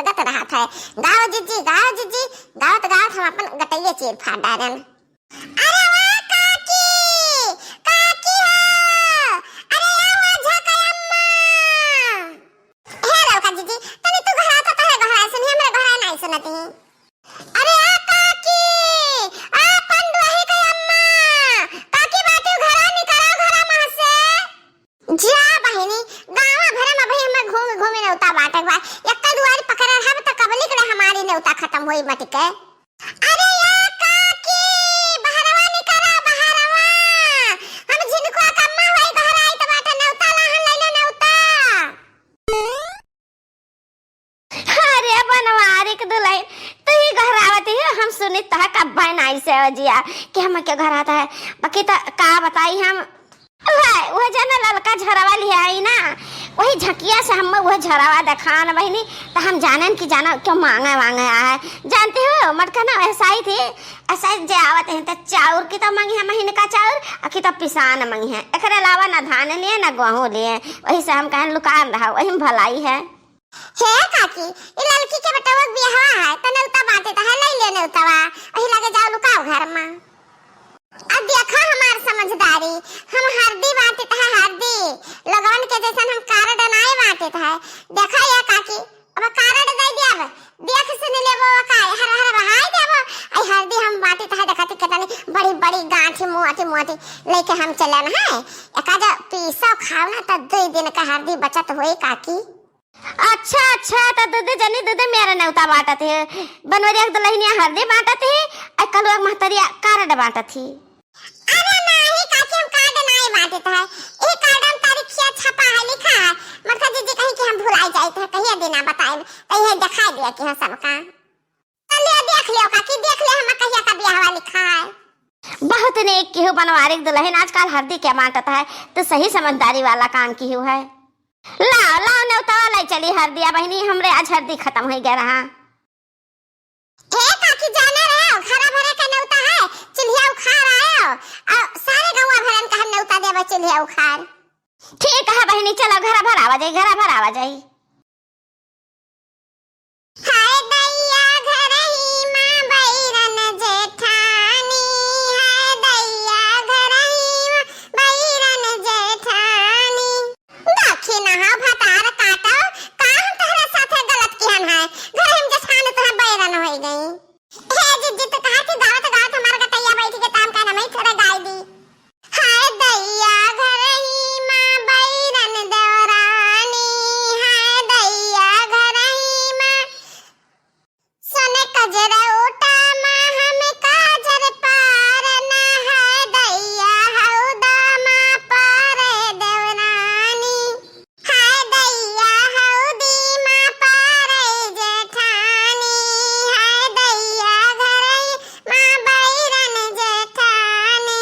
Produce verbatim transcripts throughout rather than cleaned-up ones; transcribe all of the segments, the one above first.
लागत रहत है। गाओ जिज्जी, गाओ जिज्जी, गावत गावत हम अपन गटइया चीर फाड़ डारेन। अरे वाह काकी, काकी हो, अरे या वाह झकई अम्मा। हे ललका जिज्जी, तनी तू घरा तो तोहरे घरा सुनी, हमरे घरा नाहीं सुनत ही। अरे आ काकी, आ पंडुआही के अम्मा, काकी बाटी घरा निकरा घरा मह से। जा बहिनी, गाँव भरे में भाई हमें घूम घूम नेवता बाटे बा। एक्का दुआरी पकड़े रहब त कबलिक ले हमारी नेवता खतम होई मटिके। अरे या काकी, बहरवा निकरा बहरवा। हम झिनकुआ कम्मा होई घर आई त बाटे नेवता लाहन लैले नेवता। अरे बनवारी के दुलहिन, तू ही घरावत ही हो, हम सुनी तह कब्बे नाई से हो जिया कि हम के घरात है। बाकी त का बताई हम, वह, वह जना ललका झरवा लिया आई ना, वही झकिया से हम वह झरवा देखान बहिनी, त हम जानेन कि जाना क्यों मांगे वांगे आ है। जानती हो, मटका ना ऐसा ही थी, ऐसा ही जे आवत है त चाउर की तो मांगी है महीने का चाउर, आ की तो पिसान मांगी है। एकरे अलावा ना धान लिए ना गेहूं लिए, वही से हम कहन लुकान रहा, वही में भलाई है। हे काकी, ई ललकी के बेटवा के बियाहवा है, त नेवता बाटे त है, लई ले नेवतवा, वही लगे जाओ लुकाओ घर में। अब देखा हमार समझदारी, हम हरदी बांटत है हरदी, लोगवन के जैसन हम कार्ड नाई बांटत है। देखा ये काकी, अब कार्ड दे दे, अब देख सुन लेबो का, हर हर बहाई देबो। आई हरदी हम बांटत है, देखा ती कितनी बड़ी बड़ी गांठी मोटी मोटी लेके हम चलन है। एका जो पीसो खाओ ना त दुई दिन का हरदी बचत होई काकी। अच्छा, अच्छा, त दूध जनी दूध मेरा नेवता बांटत है। बनवरिया के दुलहिनिया हरदी बांटत है, आ कलुआ के महतरिया कार्ड बांटत है। अरे नाही काकी, हम कार्ड नाही बांटत है। ए कार्ड में तारीखिया छपा है, लिखा है। मरता जीजी कहीं कि हम भुलाई जाइत है, कहिया दिना बताएब, त ये दिखाई दिया कि हाँ सबका। चलिए देख लियो काकी, देख लियो हम कहिया का बियाहवा लिखा है। बहुत नेक केहू बनवारी के दुलहिन आजकल हरदी के बांटत है, त सही समझदारी वाला काम केहू है। लाओ, लाओ नेवता लाई चली हरदिया बहिनी, हमरे आज हरदी खतम होइ गया रहा। हे काकी जाना रहे, घरा भरे का नेवता है, चुल्हिया उखाड़ आयो, आ सारे गौवा भरन का हम नेवता देबे चुल्हिया उखाड़। ठीक है बहिनी, चलो घरा भरावा जाई, घरा भरावा जाई। हाय दैया घरही मा बैरन जेठानी, हाय दैया घरही मा बैरन जेठानी। देखी ना हो भतार काटो, का हम तोहरे साथे गलत किहन है? घरही मा जेठानी तोहरे बैरन होइ गई। हे जिज्जी, तू कहा कि गावत गावत हमार गटैया बैठ के ताम का नमई थोड़ा गाय दी। हाय दैया घरही मा बैरन देवरानी, हाय दैया घरही मा। सोने कजरौटा मा हम काजर पारन, हाय दैया हौदा मा पारे देवरानी। हाय दैया हौदी मा पारे जेठानी, हाय दैया घरही मा बैरन जेठानी।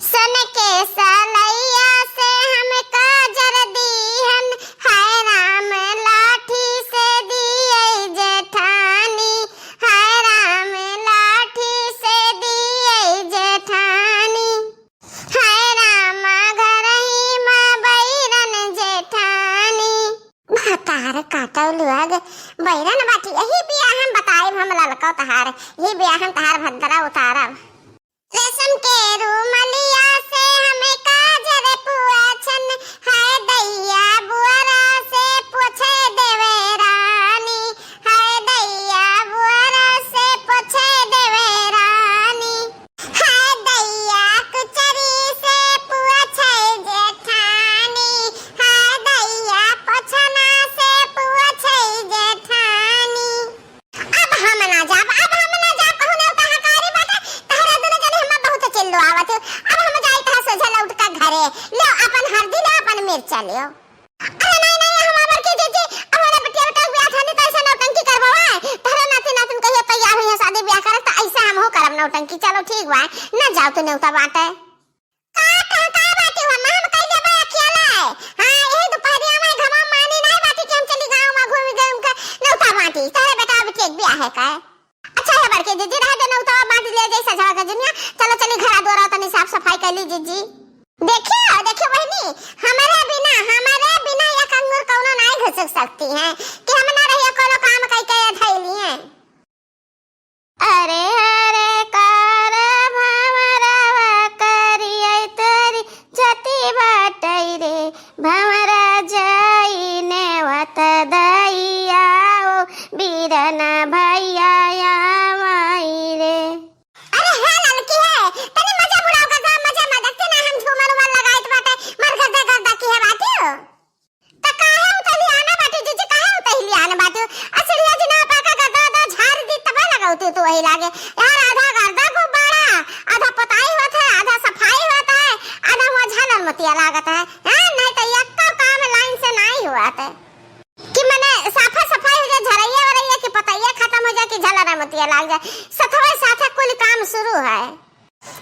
सन के सलैया से हम काजर दीहन, हाय राम लाठी से दियै जेठानी, हाय राम लाठी से दियै जेठानी। हाय रामा घरही मा बैरन जेठानी। भतार काटौ लुअग बैरन बाटी, यही बियाह हम बताइब हम ललकौ तहार, यही बियाह हम तहार भद्रा उतारब। रेशम के रूमलिया से हमें काजर पुआछन, हाय दैया बुअरा से पोछे देवे रानी, हाय दैया बुअरा से पोछे देवे रानी। हाय दैया कुचरी से पोछे जेठानी, हाय दैया पोछना से पोछे जेठानी। अब हम ना जाब, अब हम ना जाब, कहूँ नेवता हकारी बाटे, तहरा दुनो जने हमें बहुत चिल्लो आवत है। अब हम जाई तहा सोझे लौट का घरे, ले अपन हरदी, ले अपन मिर्चा ले। अरे नहीं, नहीं, हम आबर के जीजी, अब हमारे बिटिया बेटा के ब्याह थाने तो ऐसा नौटंकी करवावा है। तहरा नाती नातिन कहिए तैयार हुई है शादी ब्याह करे, तो ऐसा हम हो करब नौटंकी। चलो ठीक बा, ना जाओ तू नेवता बाटे। का, का, का बाटे हुआ? माँ, हम कह देबे अकेले। हाँ, यही दोपहरिया में घमा मानी नहीं बाटी कि हम चली गाँव में घूम गए उनका नेवता बाटी। तोहरे बेटा अभी के बियाह है का? अच्छा है बड़के दीदी, रह दे नेवता बाटी ले जाई सजवा के दुनिया। चलो चली घरा द्वारा तनी साफ सफाई कर ली जीजी। देखियो, देखियो बहनी, हमारे बिना, हमारे बिना एक अंगूर कौनो नहीं घुसक सकती है कि हम ना रहिए कोनो काम कई के चना भैया आवाई रे। अरे हे ललकी हे, तनी मजा बुढ़ाऊ का गा, मजा में देखते ना हम झूमर उमर लगाइत बाटे, मर गर्दा गर्दा की है बाटियो। त काहे उतहिली आना बाटियो जीजी, काहे उतहिली आना बाटियो? आ सिढ़िया जी ना पाका गर्दा गर्दा झाड़ दी तबे लगाउती तू वही लागे। यार आधा गर्दा गुब्बारा, आधा पोताई होत है, आधा सफाई होत है, आधा हुआ झालर मोतिया लागत है। हाँ, नहीं तो एक्को काम लाइन से नहीं हुआ थे। कि मने साफा सफाई हो जाए, झरैया वरैया की पतैया खत्म हो जाए, कि झलरा मोतिया लाग जाए, सथवे साथे कुल काम शुरू है।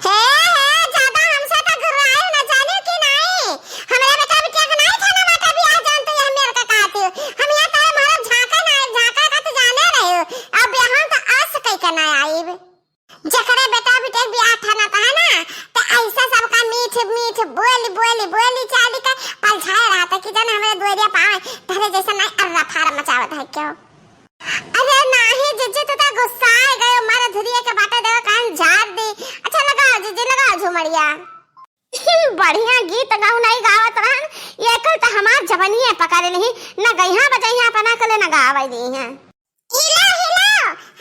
हे, हे, ज्यादा हमसे तो घुर्राए न जाने कि नहीं। हमरे बेटा बिटिया के नहीं थाना माता बियाह जानते हैं, हम मेरे का कहती हूँ। हम यहाँ तारे मारब झांका ना, झांका का तो जाने रहे हो। अब बियाह तो आस कई के ना आईब। जकरे बेटा बिटिया के बियाह ठाना त है ना, त ऐसा सबका मीठ मीठ बोली, बोली, बोली चाली के पलझाए रहत है कि जन हमरे दुआरिया पावे, तहरे जैसा नहीं अर्रा फार मचावत है क्यों? अरे नाही जीजी, तू तो गुस्सा आ गयो, मारे धुरिये के बाटे देवे कहन झाड़ दी। अच्छा लगाओ जीजी, लगाओ झुमरिया। बढ़िया गीत गाउन नहीं गावत रहन, ये कल तो हमार जवनिये पकड़ ली, न गइहा बजइहा अपना कले न गावे दी हैं। हिलो, हिलो।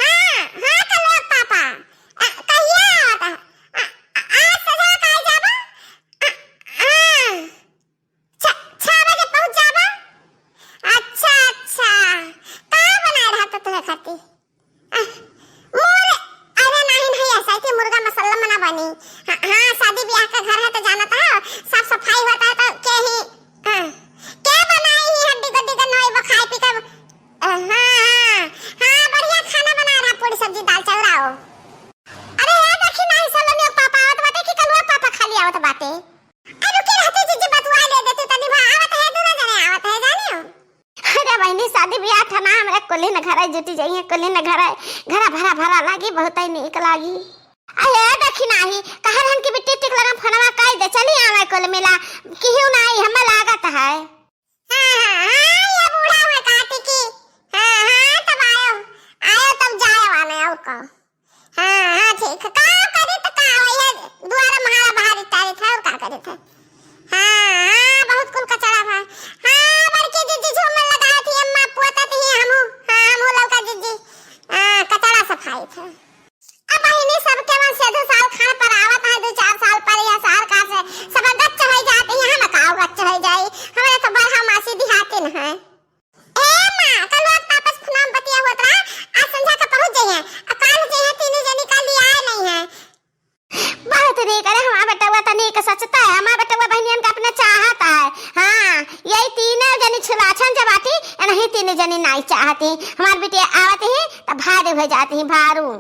हाँ, हाँ, कलुआ पापा। अ, कहिया आवत है? अ, अ, आज सजा काहे जाबो? अ, हाँ। छ-, छह बजे पहुँच जाबो? अच्छा, अच्छा। का बनाए रहा तो तुम्हें खाती? अ, मोर, अरे नहीं, नहीं, ऐसा ही मुर्गा मसाला मना बनी। हाँ, हाँ, शादी ब्याह का घर है तो जानत है, साफ सफाई होता है तो के ही, हाँ। के बनाई ही हड्डी गड्डी का नोई वो खाए पी के अ, हाँ, हाँ, हाँ, बढ़िया खाना बना रहा, पूरी सब्जी, दाल चाउर आओ। अरे, ए, देखी नाही, सलोनी के पापा आवत बाटे कि कलुआ पापा खाली आवत बाटे? अरे, रुकी रहती जीजी, बतुआ ले देती, तनी भा आवत है, दोनों जने आवत है, जानियो। अरे बहिनी, शादी ब्याह ठना, हमरे कुली न घर जुटी जाइए, कुली न घर, घर भरा भरा लागी, बहुत ही नीक लागी। अरे, देखी नाही, कहर हन की बिट्टी टिक लगा, फोनवा काई दे, चली आवे कुल मिला, किहू नाही, हमें लागत है। हाँ, हाँ, हाँ, ये बूढ़ा हुआ काटी की। हाँ, हाँ, तब आयो, आयो तब जाए वाले, और का। हाँ, हाँ, ठीक है। का करी तो का, वही दुआरा महारा बाहर इटारी था, और का करी था। हाँ, हाँ, बहुत कुल कचरा भा। हाँ, बड़की जीजी झूमर लगाए थी, अम्मा पोता थी, हमू, हाँ, हमू लौका जीजी, हाँ, कचरा सफाई था। अब बहिनी सबके मन से दो साल खान पर आवत है, दो चार साल पर यह साल का से सब गच्च हो जाती है, हम काव गच्च हो जाई, हमरे तो बरहा मासी दिहातिन है। ए माँ, कल वक्त आपस फुनाम बतिया हुआ था, आज संझा का पहुँच जाइए, आ काल जाइए, तीनों जनी का लिया आए नहीं है। बहुत नीक, अरे हमार बेटवा तो नीक सचता है, हमार बेटवा बहनियन का अपना चाहत है। हाँ, यही तीनों जनी छुलाछन जब आती, नहीं तीनों जनी नहीं चाहती, हमार बिटिया आवत ही तो भारी हो जाती, भारू।